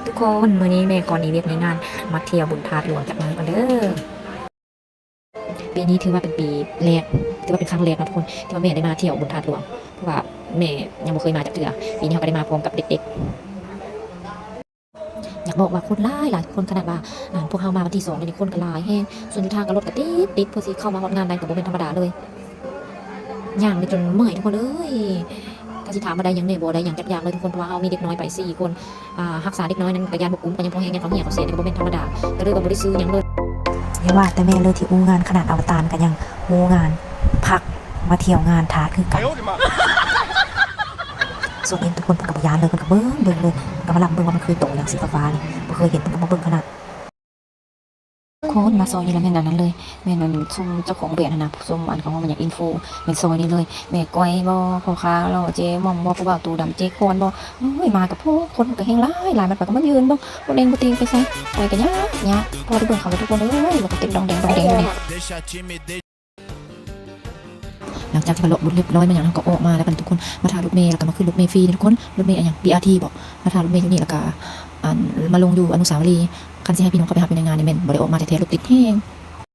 ທຸກຄົນ ມື້ນີ້ແມ່ຂໍໜີວຽກໜີງານ ມາທ່ຽວບຸນທາດຫຼວງຈັກມື້ກ່ອນເດີ. ປີນີ້ຖືວ່າເປັນປີແລກ ຖືວ່າເປັນຄັ້ງແລກເນາະທຸກຄົນ ທີ່ວ່າແມ່ໄດ້ມາທ່ຽວບຸນທາດຫຼວງ ເພາະວ່າແມ່ຍັງບໍ່ເຄີຍມາຈັກເທື່ອ. ປີນີ້ເຮົາກໍໄດ້ມາພ້ອມກັບເດັກໆ. ຢາກບອກວ່າຄົນຫຼາຍໆ ຄົນ ຂະໜາດວ່າ ອ່າ ພວກເຮົາມາວັນທີສອງນີ້ ຄົນກໍຫຼາຍແຮງ. ສ່ວນຢູ່ທາງກໍລົດກໍຕິດໆ ເພື່ອຊິເຂົ້າມາຮອດງານໄດ້ກໍບໍ່ແມ່ນທຳມະດາເລີຍ. ຍ່າງນີ້ຈົນເມື່ອຍທຸກຄົນເອີຍ. ຖ້າຊິຖາມວ່າໄດ້ຫຍັງແດ່ ບໍ່ໄດ້ຫຍັງຈັກຢ່າງເລີຍທຸກຄົນ ເພາະວ່າເຮົາມີເດັກນ້ອຍໄປສີ່ຄົນ. ອ່າ ຮັກສາເດັກນ້ອຍນັ້ນກໍຢ້ານບໍ່ກຸ້ມ ກໍຍັງພໍແຮງ ຢ້ານເຂົາເຫ່ຍເຂົາແຊນ ກໍບໍ່ແມ່ນທຳມະດາ ກໍເລີຍວ່າບໍ່ໄດ້ຊື້ຫຍັງເລີຍ. ຢ່າວ່າແຕ່ແມ່ເລີຍ ທີ່ອູ້ງານຂະໜາດອວະຕານກໍຍັງໂອ້ງານ ພັກມາທ່ຽວງານທາດຄືກັນ. ສ່ວນເອັມທຸກຄົນເພິ່ນກໍບໍ່ຢ້ານເລີຍ ເພິ່ນກໍເບິ່ງເບິ່ງເລີຍ ກໍມາລຳເບິ່ງວ່າມັນຄືໂຕຫຍັງສີຟ້າໆນີ້ ບໍ່ເຄີຍເຫັນ ເພິ່ນກໍມາເບິ່ງຂະໜາດ. ຄົນມາຊອຍນີ້ລະແມ່ນອັນນັ້ນເລີຍ ແມ່ນອັນຊຸມເຈົ້າຂອງແບຣນຫັ້ນນະ ຊຸມອັນເຂົາເອີ້ນຫຍັງ ອິນຟູ ແມ່ນຊອຍນີ້ເລີຍ. ແມ່ກ້ອຍບໍ ພໍ່ຄ້າຫຼໍ່ ເຈໝ່ອມບໍ ຜູ້ບ່າວໂຕດຳ ເຈຄອນບໍ ໂອ້ຍ ມາກັບພວກຄົນກໍແຮ່ງຫຼາຍ ຫຼາຍມັນປາກກໍມາຢືນເບິ່ງ ບໍ່ເລັງບໍ່ຕີງໄປໃສ ຂ້ອຍກໍຍາກ ຍາກ ພໍໄດ້ເບິ່ງເຂົາແລ້ວທຸກຄົນເອີຍ ວ່າກໍເຕັ້ນດອງແດງດອງແດງຢູ່ນີ້. ຫຼັງຈາກທີ່ວ່າເລາະບຸນລຽບຮ້ອຍມາຫຍັງ ເຮົາກໍອອກມາແລ້ວບັດນີ້ທຸກຄົນ ມາຖ້າລົດເມ ແລ້ວກໍມາຂຶ້ນລົດເມຟຣີນີ້ທຸກຄົນ ລົດເມອັນຫຍັງ ບີອາທີບໍ ມາຖ້າລົດເມຢູ່ນີ້ ແລ້ວກໍ ອັນ ມາລົງຢູ່ອະນຸສາວະລີ. ຄັນຊິໃຫ້ພີ່ນ້ອງເຂົ້າໄປຮັບຢູ່ໃນງານນີ້ແມ່ນບໍ່ໄດ້ອອກມາແທ້ໆ ລົດຕິດແຮງ.